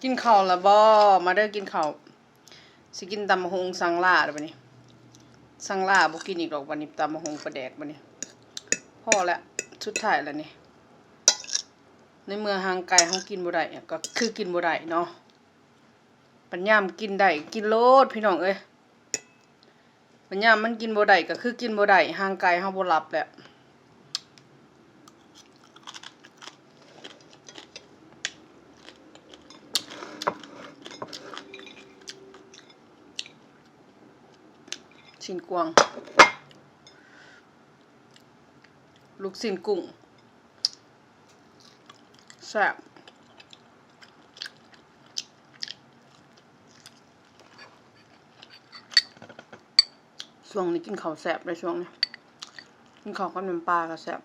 ກິນເຂົ້າລະບໍ່? ມາເດີກິນເຂົ້າ. ຊິກິນຕຳບັກຫຸ່ງ ສັ່ງລາແລ້ວບັດນີ້. ສັ່ງລາບໍ່ກິນອີກດອກບັດນີ້. ຕຳບັກຫຸ່ງປາແດກບັດນີ້ ພໍແລ້ວ. ສຸດທ້າຍແລ້ວນີ້. ໃນເມື່ອຮ່າງກາຍເຮົາກິນບໍ່ໄດ້ ກໍຄືກິນບໍ່ໄດ້ເນາະ. ບັດຍາມກິນໄດ້ ກິນໂລດ ພີ່ນ້ອງເອີຍ. ບັດຍາມມັນກິນບໍ່ໄດ້ ກໍຄືກິນບໍ່ໄດ້. ຮ່າງກາຍເຮົາບໍ່ຮັບແລ້ວ. ຊີ້ນກວາງ. ລູກຊີ້ນກຸ້ງ ແຊບ. ຊ່ວງນີ້ກິນເຂົ້າແຊບເດ້ ຊ່ວງນີ້ ກິນເຂົ້າກັບນ້ຳປາກໍແຊບ.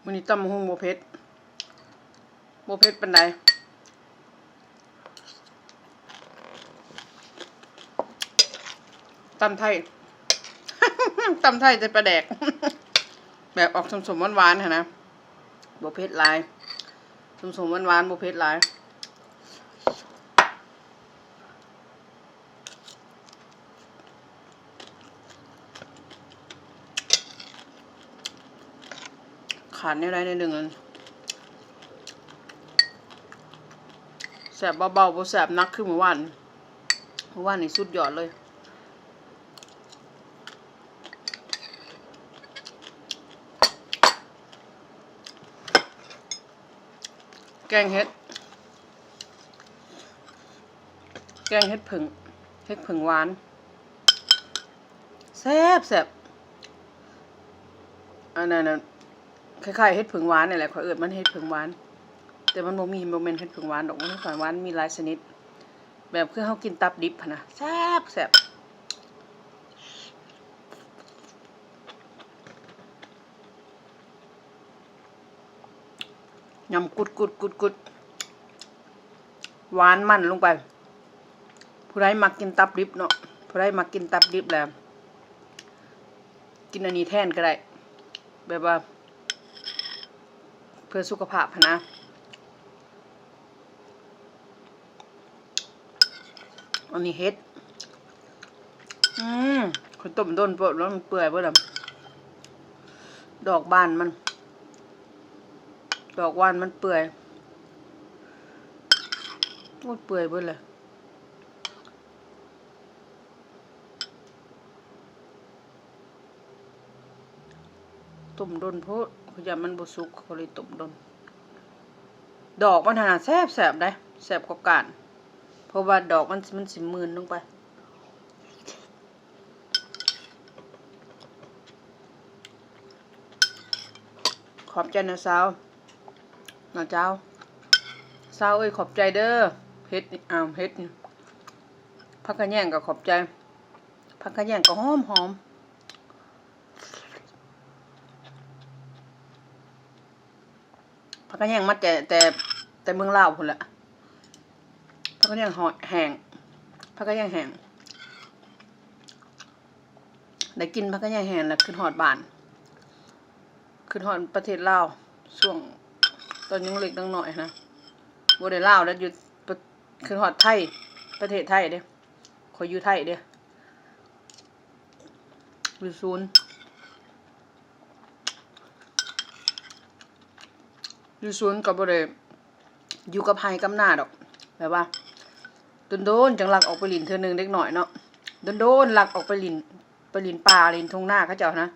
ມື້ນີ້ຕຳບັກຫຸ່ງບໍ່ເຜັດ ບໍ່ເຜັດປານໃດ. ຕຳໄທ ຕຳໄທແຕ່ປາແດກ ແບບອອກສົ້ມໆ ຫວານໆ ຫັ້ນນະ. ບໍ່ເຜັດຫຼາຍ ສົ້ມໆ ຫວານໆ ບໍ່ເຜັດຫຼາຍ. ຂາດແນວໃດແນວໜຶ່ງ ແຊບເບົາໆ ບໍ່ແຊບໜັກຄືມື້ວານ. ມື້ວານນີ້ສຸດຍອດເລີຍ. ແກງເຫັດ ແກງເຫັດເຜິ້ງ ເຫັດເຜິ້ງຫວານ ແຊບໆ. ອັນນັ້ນນະ ຄ້າຍໆ ເຫັດເຜິ້ງຫວານນີ້ແຫຼະ ຂ້ອຍເອີ້ນມັນເຫັດເຜິ້ງຫວານ ແຕ່ມັນບໍ່ມີ ບໍ່ແມ່ນເຫັດເຜິ້ງຫວານດອກ. ເຫັດເຜິ້ງຫວານມີຫຼາຍຊະນິດ ແບບຄືເຮົາກິນຕັບດິບຫັ້ນນະ ແຊບໆ. ຍຳກຸດໆໆໆ ຫວານມັນລົງໄປ. ຜູ້ໃດມັກກິນຕັບດິບເນາະ ຜູ້ໃດມັກກິນຕັບດິບແລ້ວ ກິນອັນນີ້ແທນກໍໄດ້ ແບບວ່າເພື່ອສຸຂະພາບຫັ້ນນະ. ອັນນີ້ເຫັດ ອືມ ຂ້ອຍຕົ້ມດົນໂພດ ແລ້ວມັນເປື່ອຍເບິດລະ ດອກບານມັນ ດອກຫວ່ານມັນເປື່ອຍ ໂອ້ຍ ເປື່ອຍເບິດເລີຍ. ຕົ້ມດົນໂພດ ຂ້ອຍຢ້ານມັນບໍ່ສຸກ ຂ້ອຍເລີຍຕົ້ມດົນ. ດອກມັນຫັ້ນນະແຊບໆ ເດ້ ແຊບກວ່າກ້ານ ເພາະວ່າດອກມັນ ມັນຊິມື່ນລົງໄປ. ຂອບໃຈນະຊາວ ນະຊາວ ຊາວເອີຍ ຂອບໃຈເດີ. ເຫັດ ອ້າວ ເຫັດ ຜັກຂະແຍງກໍຂອບໃຈ ຜັກຂະແຍງກໍຫອມໆ. ຜັກຂະແຍງມາແຕ່ ແຕ່ ແຕ່ເມືອງລາວພຸ້ນແຫຼະ ຜັກຂະແຍງແຫ້ງ ຜັກຂະແຍງແຫ້ງ. ໄດ້ກິນຜັກຂະແຍງແຫ້ງແລ້ວຄິດຮອດບ້ານ ຄິດຮອດປະເທດລາວ ຊ່ວງຕອນຍັງເລັກຍັງນ້ອຍຫັ້ນນະ ບໍ່ໄດ້ລາວແລ້ວ ຢູ່ປະ ຄິດຮອດໄທ ປະເທດໄທເດ້ ຂ້ອຍຢູ່ໄທເດ້ ຢູ່ສູນ ຢູ່ສູນກໍບໍ່ໄດ້ຢູ່ກັບໄຮ່ກັບນາດອກ ແບບວ່າດົນໆ ຈັ່ງລັກອອກໄປຫຼິ້ນເທື່ອໜຶ່ງ ເດັກນ້ອຍເນາະ ດົນໆ ລັກອອກໄປຫຼິ້ນ ໄປຫຼິ້ນປ່າຫຼິ້ນທົ່ງນາເຂົາເຈົ້ານະ.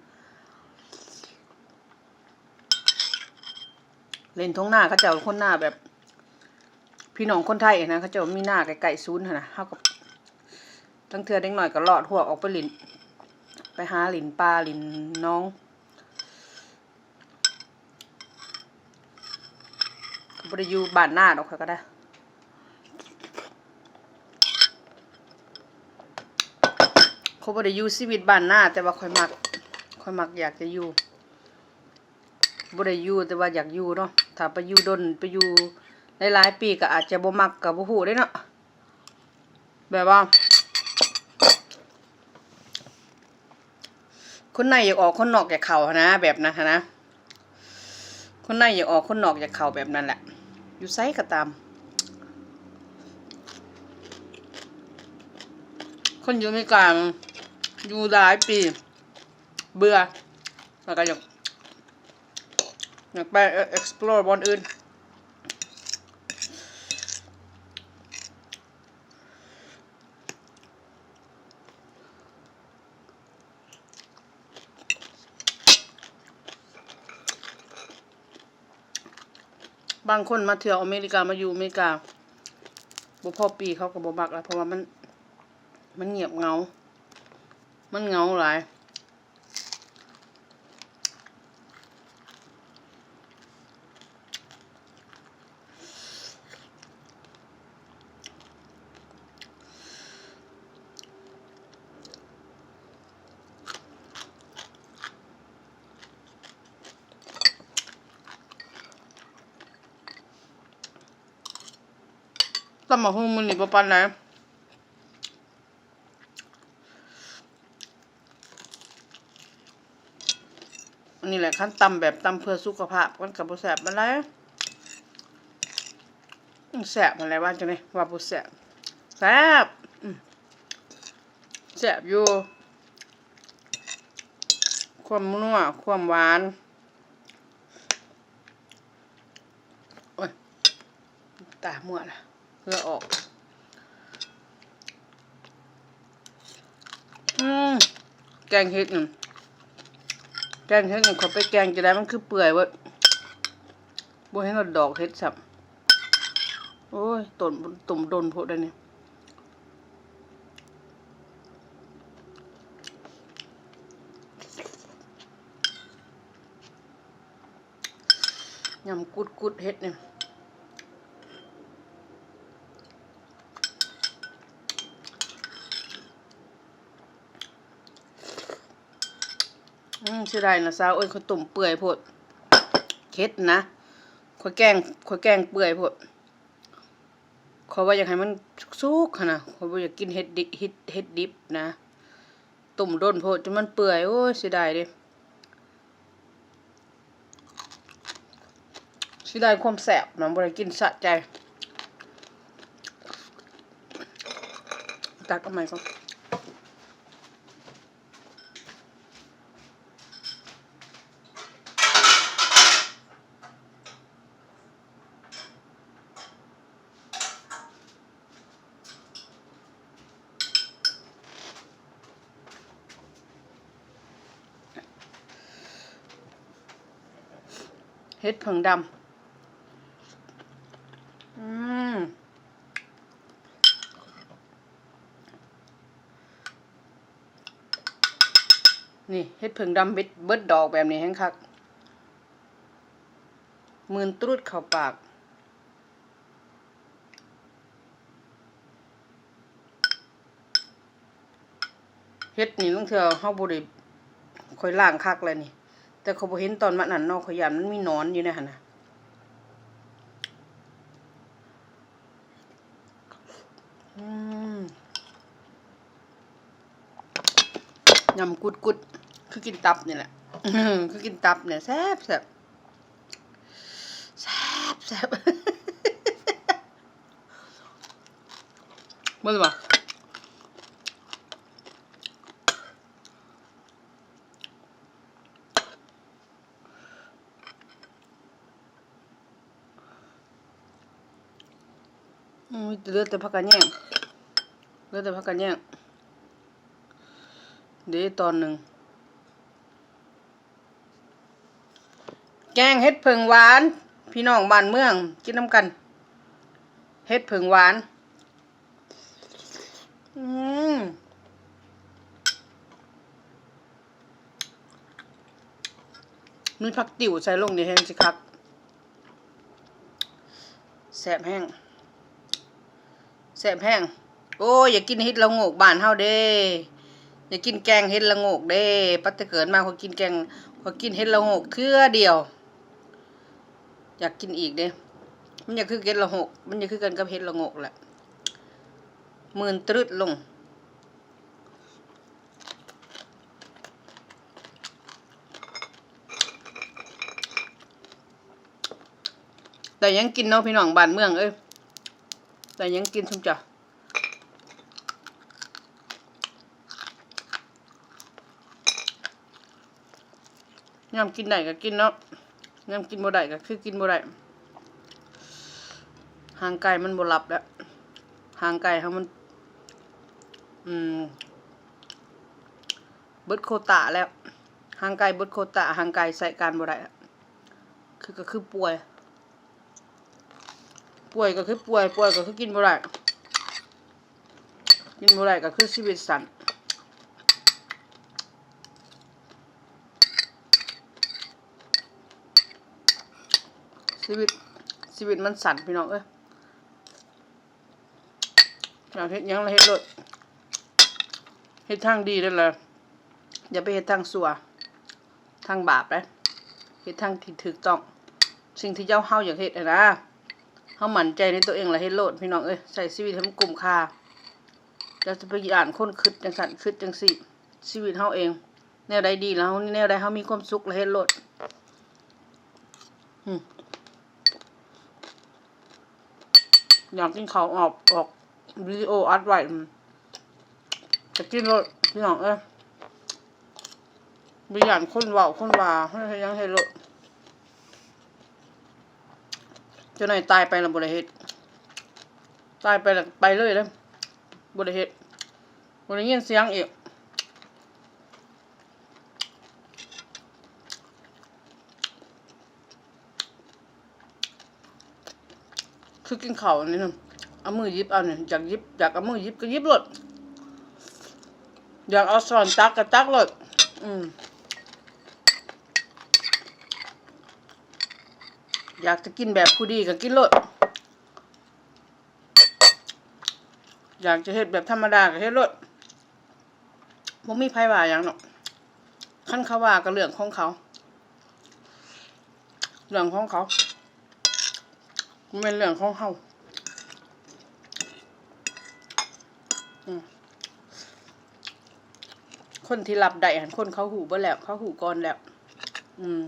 ຫຼິ້ນທົ່ງນາເຂົາເຈົ້າ ຄົນນາແບບ ພີ່ນ້ອງຄົນໄທຫັ້ນນະ ເຂົາເຈົ້າມີນາໃກ້ໆສູນຫັ້ນນະ ເຮົາກໍ ລາງເທື່ອເດັກນ້ອຍກໍລອດຮວກອອກໄປຫຼິ້ນ ໄປຫາຫຼິ້ນປ່າຫຼິ້ນໜອງ. ກໍບໍ່ໄດ້ຢູ່ບ້ານນາດອກ ຂ້ອຍກໍໄດ້ ຂ້ອຍບໍ່ໄດ້ຢູ່ຊີວິດບ້ານນາ ແຕ່ວ່າຂ້ອຍມັກ ຂ້ອຍມັກຢາກຈະຢູ່ ບໍ່ໄດ້ຢູ່ ແຕ່ວ່າຢາກຢູ່ເນາະ. ຖ້າໄປຢູ່ດົນ ໄປຢູ່ຫຼາຍໆປີ ກໍອາດຈະບໍ່ມັກ ກໍບໍ່ຮູ້ເດ້ເນາະ. ແບບວ່າ ຄົນໃນຢາກອອກ ຄົນນອກຢາກເຂົ້າຫັ້ນນະ ແບບນັ້ນຫັ້ນນະ. ຄົນໃນຢາກອອກ ຄົນນອກຢາກເຂົ້າ ແບບນັ້ນແຫຼະ. ຢູ່ໃສກໍຕາມ ຄົນຢູ່ອາເມລິກາຢູ່ຫຼາຍປີ ເບື່ອ ແລ້ວກໍຢາກ ຢາກໄປ explore ບ່ອນອື່ນ. ບາງຄົນມາທ່ຽວອາເມລິກາ ມາຢູ່ອາເມລິກາ ບໍ່ພໍປີ ເຂົາກໍບໍ່ມັກແລ້ວ ເພາະວ່າມັນ ມັນງຽບເຫງົາ ມັນເຫງົາຫຼາຍ. ຕຳບັກຫຸ່ງມື້ນີ້ບໍ່ປານໃດ. ອັນນີ້ແຫຼະ ຄັນຕຳແບບຕຳເພື່ອສຸຂະພາບ ມັນກໍບໍ່ແຊບປານໃດ. ອືມ ແຊບຫັ້ນແຫຼະ ວ່າຈັ່ງໃດ ວ່າບໍ່ແຊບ? ແຊບ ອືມ ແຊບຢູ່. ຄວາມນົວ ຄວາມຫວານ. ໂອ້ຍ ຕາມົວລະ ເຫື່ອອອກ. ອືມ ແກງເຫັດນີ້ ແກງເຫັດນີ້ ຂ້ອຍໄປແກງຈັ່ງໃດ ມັນຄືເປື່ອຍເບິດ. ບໍ່ເຫັນວ່າດອກເຫັດຊ້ຳ. ໂອ້ຍ ຕົ້ມ ຕົ້ມດົນໂພດໄດ໋ນີ້. ຍຳກຸດໆ ເຫັດນີ້. ອືມ ເສຍດາຍນະສາວເອີຍ ຂ້ອຍຕົ້ມເປື່ອຍໂພດ ເຫັດນະ. ຂ້ອຍແກງ ຂ້ອຍແກງເປື່ອຍໂພດ. ຂ້ອຍວ່າຢາກໃຫ້ມັນສຸກໆ ຫັ້ນນະ ຂ້ອຍບໍ່ຢາກກິນເຫັດດິ ເຫັດ ເຫັດດິບນະ. ຕົ້ມດົນໂພດຈົນມັນເປື່ອຍ ໂອ້ຍ ເສຍດາຍເດ້ ເສຍດາຍຄວາມແຊບນະ ບໍ່ໄດ້ກິນສະໃຈ. ຕັກເອົາໃໝ່ກ່ອນ. ເຫັດເຜິ້ງດຳ ອືມ ນີ້ ເຫັດເຜິ້ງດຳເບັດ ເບິດດອກແບບນີ້ແຮງຄັກ. ໝື່ນຕຣຸດເຂົ້າປາກ. ເຫັດນີ້ລາງເທື່ອເຮົາບໍ່ໄດ້ ຂ້ອຍລ້າງຄັກແລ້ວນີ້ ແຕ່ຂ້ອຍບໍ່ເຫັນຕອນມັນອັນນັ້ນເນາະ ຂ້ອຍຢ້ານມັນມີໜອນຢູ່ໃນຫັ້ນນະ. ອືມ ຍຳກຸດໆ ຄືກິນຕັບນີ້ແຫຼະ ຄືກິນຕັບນີ້ແຊບໆ ແຊບໆ ເບິ່ງວ່າ ອືມ ເຫຼືອແຕ່ຜັກກະແຍງ ເຫຼືອແຕ່ຜັກກະແຍງ ເດ້ຕອນໜຶ່ງ. ແກງເຫັດເຜິ້ງຫວານ ພີ່ນ້ອງບ້ານເມືອງ ກິນນຳກັນ ເຫັດເຜິ້ງຫວານ. ອືມ ມີຜັກຕິ້ວໃສ່ລົງນີ້ແຮງຊິຄັກ ແຊບແຮງ ແຊບແຮງ. ໂອ້ຍ ຢາກກິນເຫັດລະໂງກບ້ານເຮົາເດ້ ຢາກກິນແກງເຫັດລະໂງກເດ້. ປັດແຕ່ເກີດມາ ຂ້ອຍກິນແກງ ຂ້ອຍກິນເຫັດລະໂງກເທື່ອດຽວ. ຢາກກິນອີກເດ້ ມັນຢາກຄືເຫັດລະໂງກ ມັນຢາກຄືກັນກັບເຫັດລະໂງກແຫຼະ ໝື່ນຕຣຶດລົງ. ໄດ້ຫຍັງກິນເນາະພີ່ນ້ອງບ້ານເມືອງເອີຍ ໄດ້ຫຍັງກິນຊຸມເຈົ້າ? ຍາມກິນໄດ້ກໍກິນເນາະ ຍາມກິນບໍ່ໄດ້ກໍຄືກິນບໍ່ໄດ້. ຮ່າງກາຍມັນບໍ່ຮັບແລ້ວ ຮ່າງກາຍເຮົາມັນ ອືມ ເບິດໂຄຕາແລ້ວ ຮ່າງກາຍເບິດໂຄຕາ ຮ່າງກາຍໃຊ້ການບໍ່ໄດ້ ຄື ກໍຄືປ່ວຍ. ປ່ວຍກໍຄືປ່ວຍ ປ່ວຍກໍຄືກິນບໍ່ໄດ້ ກິນບໍ່ໄດ້ກໍຄືຊີວິດສັ້ນ ຊີວິດ ຊີວິດມັນສັ້ນພີ່ນ້ອງເອີຍ. ຢາກເຮັດຫຍັງລະເຮັດໂລດ ເຮັດທາງດີນັ້ນລະ ຢ່າໄປເຮັດທາງຊົ່ວ ທາງບາບເດ້ ເຮັດທາງທີ່ຖືກຕ້ອງ ສິ່ງທີ່ເຈົ້າ ເຮົາຢາກເຮັດຫັ້ນນະ ເຮົາໝັ້ນໃຈໃນຕົວເອງລະເຮັດໂລດພີ່ນ້ອງເອີຍ ໃຊ້ຊີວິດໃຫ້ມັນກຸ້ມຄ່າ ຢ່າໄປຢ້ານຄົນຄິດຈັ່ງຊັ້ນຄິດຈັ່ງຊີ້ ຊີວິດເຮົາເອງ ແນວໃດດີລະເຮົາ ແນວໃດເຮົາມີຄວາມສຸກລະເຮັດໂລດ. ອືມ ຢາກກິນເຂົ້າ ອອກ ອອກວິດີໂອອັດໄວ້ ອືມ ກໍກິນໂລດພີ່ນ້ອງເອີຍ ບໍ່ຢ້ານຄົນເວົ້າຄົນວ່າ ເຮັດຫຍັງເຮັດໂລດ. ເຈົ້ານາຍຕາຍໄປລະບໍ່ໄດ້ເຮັດ ຕາຍໄປລະໄປເລີຍເດ້ ບໍ່ໄດ້ເຮັດ ບໍ່ໄດ້ຍິນສຽງອີກ. ຄືກິນເຂົ້ານີ້ນະ ເອົາມືຫຍິບເອົານີ້ ຢາກຫຍິບ ຢາກເອົາມືຫຍິບກໍຫຍິບໂລດ ຢາກເອົາຊ້ອນຕັກກໍຕັກໂລດ ອືມ ຢາກຈະກິນແບບຜູ້ດີກໍກິນໂລດ ຢາກຈະເຮັດແບບທຳມະດາກໍເຮັດໂລດ. ບໍ່ມີໃຜວ່າຫຍັງດອກ ຄັນເຂົາວ່າກໍເລື່ອງຂອງເຂົາ ເລື່ອງຂອງເຂົາ ບໍ່ແມ່ນເລື່ອງຂອງເຮົາ ອືມ ຄົນທີ່ຮັບໄດ້ຫັ້ນ ຄົນເຂົາຮູ້ເບິດແລ້ວ ເຂົາຮູ້ກ່ອນແລ້ວ ອືມ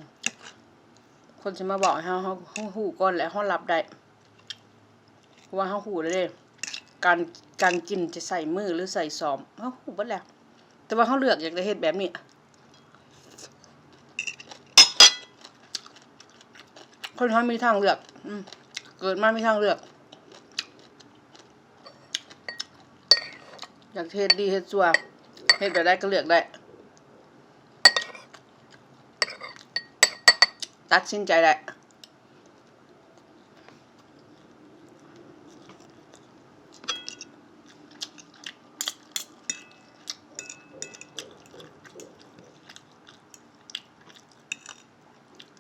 ຄົນຊິມາເວົ້າໃຫ້ເຮົາ ເຮົາ ເຮົາຮູ້ກ່ອນແລ້ວ ເຮົາຮັບໄດ້. ເພາະວ່າເຮົາຮູ້ແລ້ວເດ້ ການ ການກິນຈະໃຊ້ມືຫຼືໃຊ້ຊ້ອມ ເຮົາຮູ້ເບິດແລ້ວ ແຕ່ວ່າເຮົາເລືອກຢາກຈະເຮັດແບບນີ້ ຄົນເຮົາມີທາງເລືອກ ອືມ ເກີດມາມີທາງເລືອກ ຢາກເຮັດດີເຮັດຊົ່ວ ເຮັດແບບໃດກໍເລືອກໄດ້ ຕັດສິນໃຈໄດ້.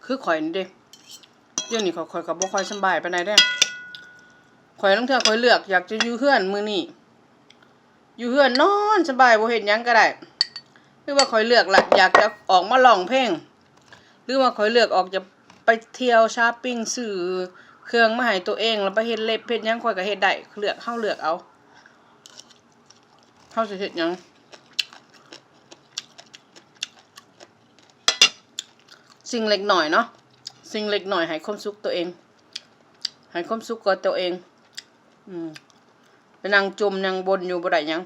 ຄືຂ້ອຍນີ້ເດ້ ດຽວນີ້ຂ້ອຍ ຂ້ອຍກໍບໍ່ຄ່ອຍສະບາຍປານໃດເດ້ ຂ້ອຍລາງເທື່ອຂ້ອຍເລືອກຢາກຈະຢູ່ເຮືອນມື້ນີ້ ຢູ່ເຮືອນນອນສະບາຍ ບໍ່ເຮັດຫຍັງກໍໄດ້ ຫຼືວ່າຂ້ອຍເລືອກລະ ຢາກຈະອອກມາຮ້ອງເພງ ຫຼືວ່າຂ້ອຍເລືອກອອກຈະໄປທ່ຽວ ຊັອບປິງ ຊື້ເຄື່ອງມາໃຫ້ຕົວເອງ ແລ້ວໄປເຮັດເລັບເຮັດຫຍັງ ຂ້ອຍກໍເຮັດໄດ້ ເລືອກ ເຮົາເລືອກເອົາ ເຮົາຊິເຮັດຫຍັງ ສິ່ງເລັກນ້ອຍເນາະ ສິ່ງເລັກນ້ອຍໃຫ້ຄວາມສຸກຕົວເອງ ໃຫ້ຄວາມສຸກກັບຕົວເອງ ອືມ ໄປນັ່ງຈົ່ມນັ່ງບົ່ນຢູ່ບໍ່ໄດ້ຫຍັງ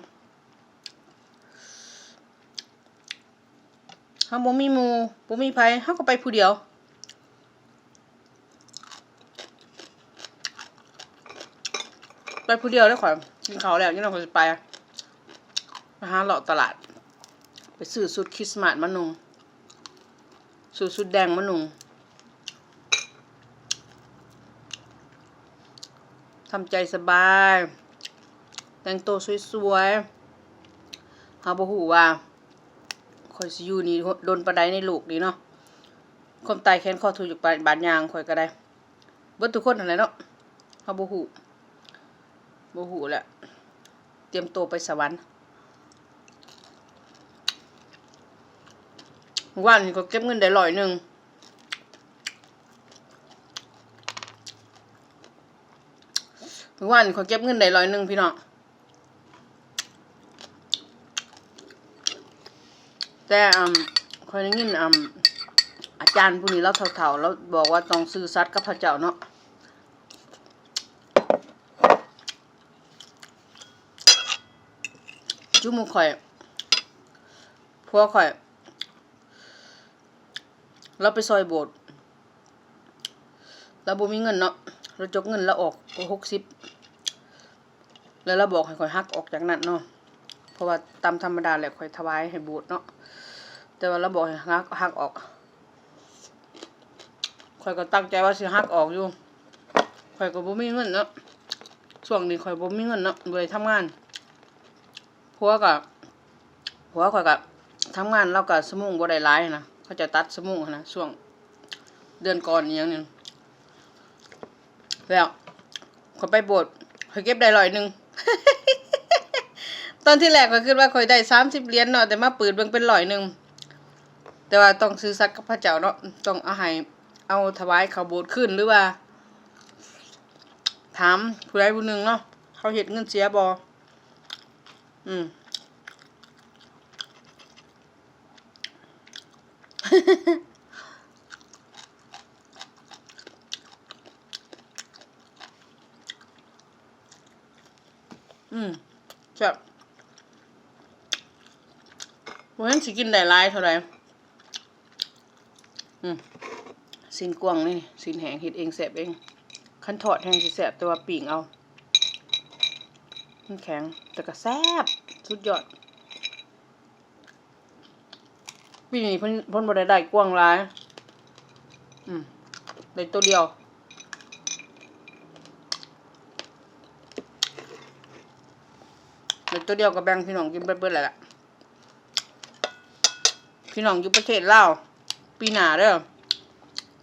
ເຮົາບໍ່ມີໝູ່ ບໍ່ມີໃຜ ເຮົາກໍໄປຜູ້ດຽວ ໄປຜູ້ດຽວເດ້ຂ້ອຍ ກິນເຂົ້າແລ້ວ ຈັ່ງນັ້ນຂ້ອຍຊິໄປ ໄປຫາເລາະຕະຫຼາດ ໄປຊື້ຊຸດຄຣິສມາດມານຸ່ງ ຊື້ຊຸດແດງມານຸ່ງ ທຳໃຈສະບາຍ ແຕ່ງໂຕສວຍໆ ເຮົາບໍ່ຮູ້ວ່າຂ້ອຍຊິຢູ່ນີ້ດົນປານໃດໃນໂລກນີ້ເນາະ ຄວາມຕາຍແຂນຄໍຖືກບາດ ບາດຍ່າງຂ້ອຍກໍໄດ້ ເບິດທຸກຄົນຫັ້ນແຫຼະເນາະ ເຮົາບໍ່ຮູ້ ບໍ່ຮູ້ແຫຼະ ຕຽມໂຕໄປສະຫວັນ. ມື້ວານນີ້ຂ້ອຍເກັບເງິນໄດ້ຮ້ອຍໜຶ່ງ ມື້ວານນີ້ຂ້ອຍເກັບເງິນໄດ້ຮ້ອຍໜຶ່ງ ພີ່ນ້ອງ ແຕ່ ອາ ຂ້ອຍໄດ້ຍິນ ອາ ອາຈານຜູ້ນີ້ລາວເຖົ້າໆ ລາວບອກວ່າຕ້ອງຊື່ສັດກັບພະເຈົ້າເນາະ ຈຸມື້ຂ້ອຍ ຜົວຂ້ອຍ ລາວໄປຊ່ອຍໂບດ ລາວບໍ່ມີເງິນເນາະ ລາວຈົກເງິນ ລາວອອກຫົກສິບ ແລ້ວລາວບອກໃຫ້ຂ້ອຍຫັກອອກຈາກນັ້ນເນາະ ເພາະວ່າຕາມທຳມະດາແລ້ວຂ້ອຍຖວາຍໃຫ້ໂບດເນາະ ແຕ່ວ່າລາວບອກໃຫ້ຫັກ ຫັກອອກ ຂ້ອຍກໍຕັ້ງໃຈວ່າຊິຫັກອອກຢູ່ ຂ້ອຍກໍບໍ່ມີເງິນເນາະ ຊ່ວງນີ້ຂ້ອຍບໍ່ມີເງິນເນາະ ບໍ່ໄດ້ທຳງານ ຜົວກໍ ຜົວຂ້ອຍກໍທຳງານ ລາວກໍຊົ່ວໂມງບໍ່ໄດ້ຫຼາຍນະ ເຂົາເຈົ້າຕັດຊົ່ວໂມງຫັ້ນນະ ຊ່ວງເດືອນກ່ອນອີ່ຫຍັງນີ້ ແລ້ວຂ້ອຍໄປໂບດ ຂ້ອຍເກັບໄດ້ຮ້ອຍໜຶ່ງ ຕອນທີແລກຂ້ອຍຄິດວ່າຂ້ອຍໄດ້ສາມສິບຫຼຽນເນາະ ແຕ່ມາປືດເບິ່ງເປັນຮ້ອຍໜຶ່ງ ແຕ່ວ່າຕ້ອງຊື່ສັດກັບພະເຈົ້າເນາະ ຕ້ອງເອົາໃຫ້ ເອົາຖວາຍເຂົ້າໂບດຄືນ ຫຼືວ່າຖາມຜູ້ໃດຜູ້ໜຶ່ງເນາະ ເຂົາເຮັດເງິນເສຍບໍ່? ອືມ ອືມ ແຊບ ບໍ່ເຫັນຊິກິນໄດ້ຫຼາຍເທົ່າໃດ. ອືມ ຊີ້ນກວາງນີ້ ຊີ້ນແຫ້ງເຮັດເອງແຊບເອງ ຄັນທອດແຮ່ງຊິແຊບ ແຕ່ວ່າປີ້ງເອົາ ມັນແຂງ ແຕ່ກໍແຊບ ສຸດຍອດ. ປີນີ້ເພິ່ນ ເພິ່ນບໍ່ໄດ້ໄດ້ກວາງຫຼາຍ ອືມ ໄດ້ໂຕດຽວ ໄດ້ໂຕດຽວກໍແບ່ງພີ່ນ້ອງກິນເບິດໆ ແລ້ວລະ ພີ່ນ້ອງຢູ່ປະເທດລາວ ປີໜ້າເດີ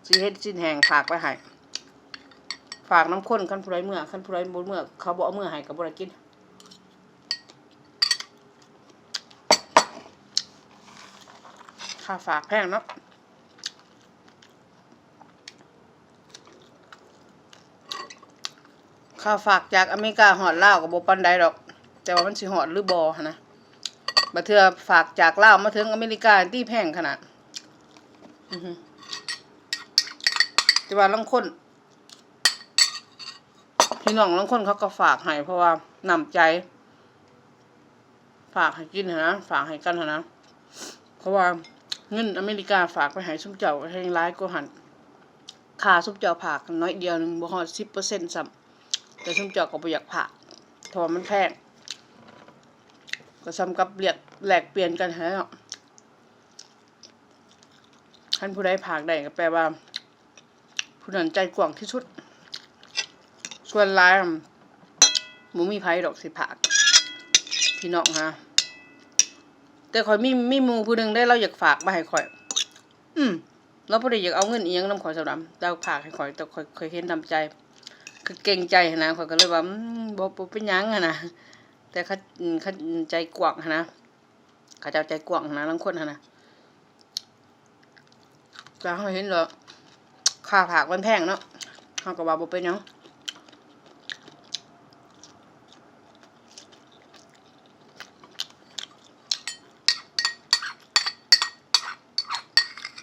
ຊິເຮັດຊີ້ນແຫ້ງຝາກໄວ້ໃຫ້ ຝາກນຳຄົນ ຄັນຜູ້ໃດເມືອ ຄັນຜູ້ໃດບໍ່ເມືອ ເຂົາບໍ່ເອົາເມືອໃຫ້ກໍບໍ່ໄດ້ກິນ. ຄ່າຝາກແພງເນາະ ຄ່າຝາກຈາກອາເມລິກາຮອດລາວກໍບໍ່ປານໃດດອກ ແຕ່ວ່າມັນຊິຮອດຫຼືບໍ່ຫັ້ນນະ ບາງເທື່ອຝາກຈາກລາວມາເຖິງອາເມລິກາຕິ ແພງຂະໜາດ ອືຮຶ ແຕ່ວ່າລາງຄົນ ພີ່ນ້ອງລາງຄົນເຂົາກໍຝາກໃຫ້ ເພາະວ່ານ້ຳໃຈ ຝາກໃຫ້ກິນຫັ້ນນະ ຝາກໃຫ້ກັນຫັ້ນນະ ເພາະວ່າເງິນອາເມລິກາຝາກໄປໃຫ້ຊຸມເຈົ້າແຮ່ງຫຼາຍກວ່າຫັ້ນ ຄ່າຊຸມເຈົ້າຝາກໜ້ອຍດຽວໜຶ່ງ ບໍ່ຮອດສິບເປີເຊັນຊ້ຳ ແຕ່ຊຸມເຈົ້າກໍບໍ່ຢາກຝາກ ເພາະວ່າມັນແພງ ກໍສ່ຳກັບລຽກ ແລກປ່ຽນກັນຫັ້ນແຫຼະເນາະ ຄັນຜູ້ໃດຝາກໄດ້ກໍແປວ່າ ຜູ້ນັ້ນໃຈກວ້າງທີ່ສຸດ ສ່ວນຫຼາຍ ບໍ່ມີໃຜດອກຊິຝາກ ພີ່ນ້ອງຫາ ແຕ່ຂ້ອຍມີ ມີໝູ່ຜູ້ໜຶ່ງເດ້ ລາວຢາກຝາກມາໃຫ້ຂ້ອຍ ອືມ ລາວບໍ່ໄດ້ຢາກເອົາເງິນອີ່ຫຍັງນຳຂ້ອຍຊ້ຳດຳ ລາວຝາກໃຫ້ຂ້ອຍ ແຕ່ຂ້ອຍ ຂ້ອຍເຫັນນ້ຳໃຈ ຄືເກງໃຈຫັ້ນນະ ຂ້ອຍກໍເລີຍວ່າ ອືມ ບໍ່ ບໍ່ເປັນຫຍັງຫັ້ນນະ ແຕ່ຄັນ ຄັນໃຈກວ້າງຫັ້ນນະ ເຂົາເຈົ້າໃຈກວ້າງຫັ້ນນະ ລາງຄົນຫັ້ນນະ ແຕ່ເຮົາເຫັນແລ້ວ ຄ່າຝາກມັນແພງເນາະ ເຮົາກໍວ່າບໍ່ເປັນຫຍັງ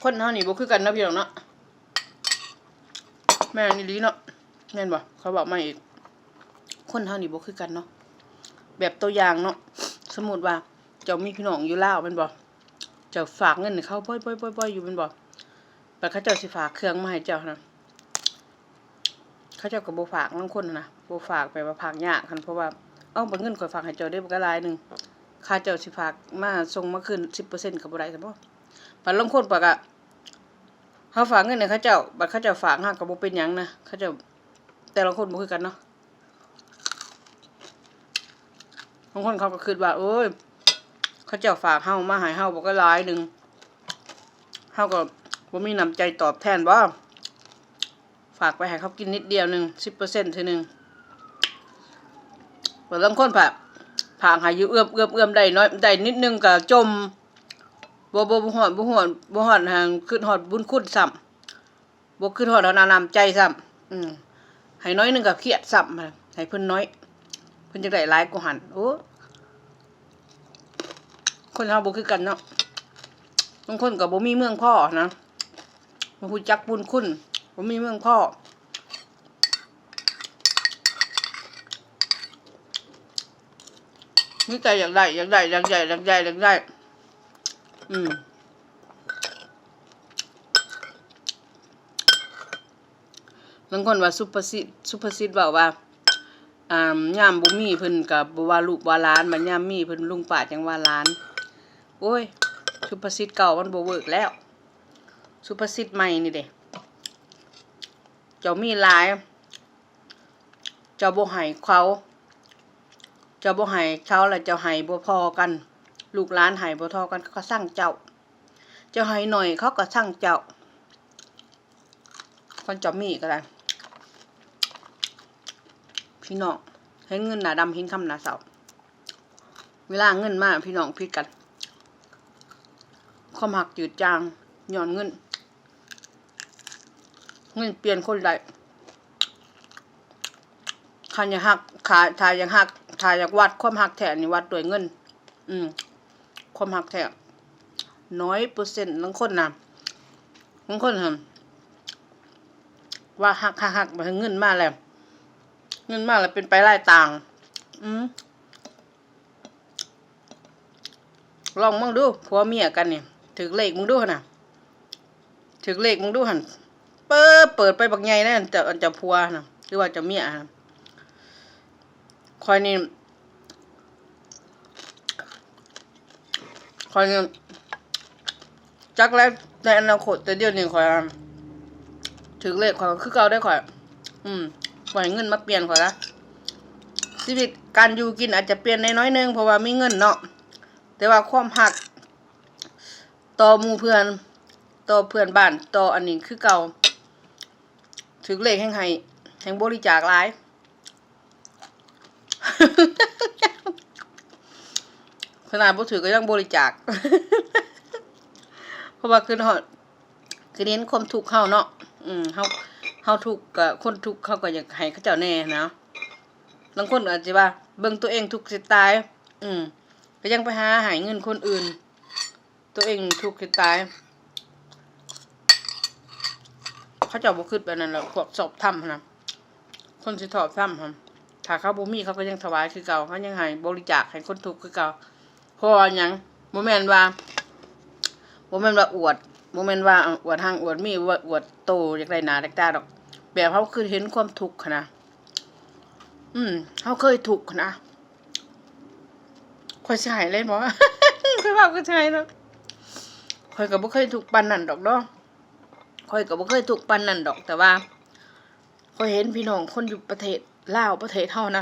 ຄົນເຮົານີ້ບໍ່ຄືກັນເນາະ ພີ່ນ້ອງເນາະ ແມ່ນອີ່ຫຼີເນາະ ແມ່ນບໍ່? ເຂົາເວົ້າມາອີກ ຄົນເຮົານີ້ບໍ່ຄືກັນເນາະ ແບບຕົວຢ່າງເນາະ ສົມມຸດວ່າເຈົ້າມີພີ່ນ້ອງຢູ່ລາວແມ່ນບໍ່? ເຈົ້າຝາກເງິນໃຫ້ເຂົາບ່ອຍໆໆໆຢູ່ແມ່ນບໍ່? ບັດເຂົາເຈົ້າຊິຝາກເຄື່ອງມາໃຫ້ເຈົ້າຫັ້ນນະ ເຂົາເຈົ້າກໍບໍ່ຝາກ ລາງຄົນຫັ້ນນະ ບໍ່ຝາກ ແບບວ່າຝາກຍາກຫັ້ນ ເພາະວ່າ ເອົ້າ ບັດເງິນຂ້ອຍຝາກໃຫ້ເຈົ້າເດ້ ບັກຫຼາຍໜຶ່ງ ຄ່າເຈົ້າຊິຝາກມາສົ່ງມາຄືນສິບເປີເຊັນກໍບໍ່ໄດ້ຊັ້ນບໍ? ບັດລາງຄົນປະກະ ເຮົາຝາກເງິນໃຫ້ເຂົາເຈົ້າ ບັດເຂົາເຈົ້າຝາກ ເຮົາກໍບໍ່ເປັນຫຍັງນະ ເຂົາເຈົ້າ ແຕ່ລະຄົນບໍ່ຄືກັນເນາະ ບາງຄົນເຂົາກໍຄິດວ່າ ໂອ້ຍ ເຂົາເຈົ້າຝາກເຮົາມາໃຫ້ເຮົາບັກຫຼາຍໜຶ່ງ ເຮົາກໍບໍ່ມີນ້ຳໃຈຕອບແທນບໍ? ຝາກໄປໃຫ້ເຂົາກິນນິດດຽວໜຶ່ງ ສິບເປີເຊັນເທື່ອໜຶ່ງ ບາງຄົນພະ ຝາກໃຫ້ຢູ່ເອື້ອມ ເອື້ອມ ເອື້ອມ ໄດ້ໜ້ອຍ ໄດ້ນິດໜຶ່ງກໍຈົ່ມ ບໍ່ ບໍ່ ບໍ່ຮອດ ບໍ່ຮອດ ບໍ່ຮອດ ຫາ ຄິດຮອດບຸນຄຸນຊ້ຳ ບໍ່ຄິດຮອດເອົານ້ຳໃຈຊ້ຳ ອືມ ໃຫ້ໜ້ອຍໜຶ່ງກໍຄຽດຊ້ຳ ໃຫ້ເພິ່ນໜ້ອຍ ເພິ່ນຢາກໄດ້ຫຼາຍກວ່າຫັ້ນ ໂອ້ ຄົນເຮົາບໍ່ຄືກັນເນາະ ບາງຄົນກໍບໍ່ມີເມືອງພໍ້ນະ ບໍ່ຮູ້ຈັກບຸນຄຸນ ບໍ່ມີເມືອງພໍ້. ມີແຕ່ຢາກໄດ້ ຢາກໄດ້ ຢາກໄດ້ ຢາກໄດ້ ຢາກໄດ້ ອືມ ລາງຄົນວ່າສຸພາສິດ ສຸພາສິດເວົ້າວ່າ ອ່າ ຍາມບໍ່ມີເພິ່ນກໍບໍ່ວ່າລູກວ່າຫຼານ ບັດຍາມມີເພິ່ນລຸງປ້າຈັ່ງວ່າຫຼານ. ໂອ້ຍ ສຸພາສິດເກົ່າມັນບໍ່ເວີກແລ້ວ ສຸພາສິດໃໝ່ນີ້ເດ້ ເຈົ້າມີຫຼາຍ ເຈົ້າບໍ່ໃຫ້ເຂົາ ເຈົ້າບໍ່ໃຫ້ເຂົາ ແລ້ວເຈົ້າໃຫ້ບໍ່ພໍກັນ ລູກຫຼານໃຫ້ບໍ່ທໍ່ກັນ ເຂົາກໍຊັງເຈົ້າ ເຈົ້າໃຫ້ໜ້ອຍ ເຂົາກໍຊັງເຈົ້າ ຄັນເຈົ້າມີກໍໄດ້ ພີ່ນ້ອງ ເຫັນເງິນໜ້າດຳ ເຫັນຄຳໜ້າເສົ້າ ເວລາເງິນມາ ພີ່ນ້ອງຜິດກັນ ຄວາມຮັກຈືດຈາງຍ້ອນເງິນ. ເງິນປ່ຽນຄົນໄດ້ ຄັນຢາກຮັກ ຖ້າ ຖ້າຢາກຮັກ ຖ້າຢາກວັດຄວາມຮັກແທ້ນີ້ ວັດດ້ວຍເງິນ ອືມ ຄວາມຮັກແທ້ ໜ້ອຍເປີເຊັນ ລາງຄົນນະ ລາງຄົນຫັ້ນ ວ່າຮັກ ຮັກ ຮັກ ບັດເງິນມາແລ້ວ ເງິນມາແລ້ວເປັນໄປຫຼາຍຕ່າງ ອືມ. ລອງເບິ່ງດູ ຜົວເມຍກັນນີ້ ຖືກເລກເບິ່ງດູຫັ້ນນະ ຖືກເລກເບິ່ງດູຫັ້ນ ເປີດ ເປີດໄປບັກໃຫຍ່ເດ້ ອັນເຈົ້າ ອັນເຈົ້າຜົວຫັ້ນນະ ຫຼືວ່າເຈົ້າເມຍຫັ້ນນະ ຂ້ອຍນີ້ ຂ້ອຍນີ້ ຈັກແລ້ວໃນອະນາຄົດ ແຕ່ດຽວນີ້ຂ້ອຍ ອາ ຖືກເລກ ຂ້ອຍກໍຄືເກົ່າເດ້ຂ້ອຍ ອືມ ບໍ່ໃຫ້ເງິນມາປ່ຽນຂ້ອຍລະ ຊີວິດການຢູ່ກິນອາດຈະປ່ຽນໄດ້ໜ້ອຍໜຶ່ງ ເພາະວ່າມີເງິນເນາະ ແຕ່ວ່າຄວາມຮັກຕໍ່ໝູ່ເພື່ອນ ຕໍ່ເພື່ອນບ້ານ ຕໍ່ອັນນີ້ຄືເກົ່າ ຖືກເລກແຮ່ງໃຫ້ ແຮ່ງບໍລິຈາກຫຼາຍ ຂະໜາດບໍ່ຖືກກໍຍັງບໍລິຈາກ ເພາະວ່າຄືຮອດ ຄືເຫັນຄວາມທຸກເຮົາເນາະ ອືມ ເຮົາ ເຮົາທຸກກໍຄົນທຸກເຮົາກໍຢາກໃຫ້ເຂົາເຈົ້າແດ່ນະ ລາງຄົນອາດຈະວ່າເບິ່ງຕົວເອງທຸກຊິຕາຍ ອືມ ກໍຍັງໄປຫາໃຫ້ເງິນຄົນອື່ນ ຕົວເອງທຸກຊິຕາຍ ເຂົາເຈົ້າບໍ່ຄິດແບບນັ້ນດອກ ພວກຊອບທຳຫັ້ນນະ ຄົນທີ່ຊອບທຳຫັ້ນ ຖ້າເຂົາບໍ່ມີເຂົາກໍຍັງຖວາຍຄືເກົ່າ ເຂົາຍັງໃຫ້ບໍລິຈາກໃຫ້ຄົນທຸກຄືເກົ່າ ເພາະວ່າຫຍັງ ບໍ່ແມ່ນວ່າ ບໍ່ແມ່ນວ່າອວດ ບໍ່ແມ່ນວ່າອວດຮັ່ງອວດມີ ວ່າອວດໂຕ ຢາກໄດ້ໜ້າໄດ້ຕາດອກ ແບບເຮົາຄືເຫັນຄວາມທຸກຫັ້ນນະ ອືມ ເຮົາເຄີຍທຸກຫັ້ນນະ ຂ້ອຍຊິໃຫ້ເລີຍບໍ ຂ້ອຍເວົ້າຄືຊິໃຫ້ເນາະ ຂ້ອຍກໍບໍ່ເຄີຍທຸກປານນັ້ນດອກເນາະ ຂ້ອຍກໍບໍ່ເຄີຍທຸກປານນັ້ນດອກ ແຕ່ວ່າຂ້ອຍເຫັນພີ່ນ້ອງຄົນຢູ່ປະເທດລາວ ປະເທດເຮົານະ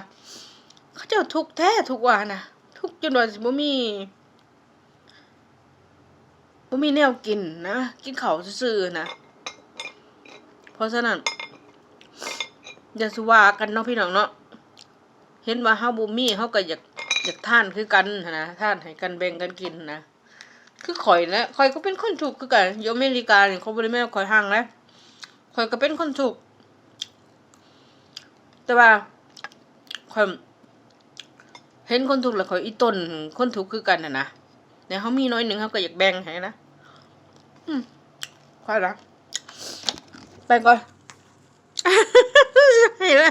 ເຂົາເຈົ້າທຸກແທ້ທຸກວ່ານະ ທຸກຈົນວ່າຊິບໍ່ມີ ບໍ່ມີແນວກິນນະ ກິນເຂົ້າຊື່ໆນະ ເພາະສະນັ້ນ ຢ່າສູ່ວ່າກັນເນາະພີ່ນ້ອງເນາະ ເຫັນວ່າເຮົາບໍ່ມີ ເຮົາກໍຢາກ ຢາກທານຄືກັນຫັ້ນນະ ທານໃຫ້ກັນ ແບ່ງກັນກິນຫັ້ນນະ ຄືຂ້ອຍນະ ຂ້ອຍກໍເປັນຄົນທຸກຄືກັນ ຢູ່ອາເມລິການີ້ ຂ້ອຍບໍ່ໄດ້ແມ່ນວ່າຂ້ອຍຮັ່ງເດ້ ຂ້ອຍກໍເປັນຄົນທຸກ ແຕ່ວ່າຂ້ອຍ ເຫັນຄົນທຸກແລ້ວຂ້ອຍອີ່ຕົນ ຄົນທຸກຄືກັນຫັ້ນນະ ແນວເຮົາມີໜ້ອຍໜຶ່ງ ເຮົາກໍຢາກແບ່ງໃຫ້ນະ ອືມ ຂ້ອຍລະ ແບ່ງກ່ອນ ໃຫ້ລະ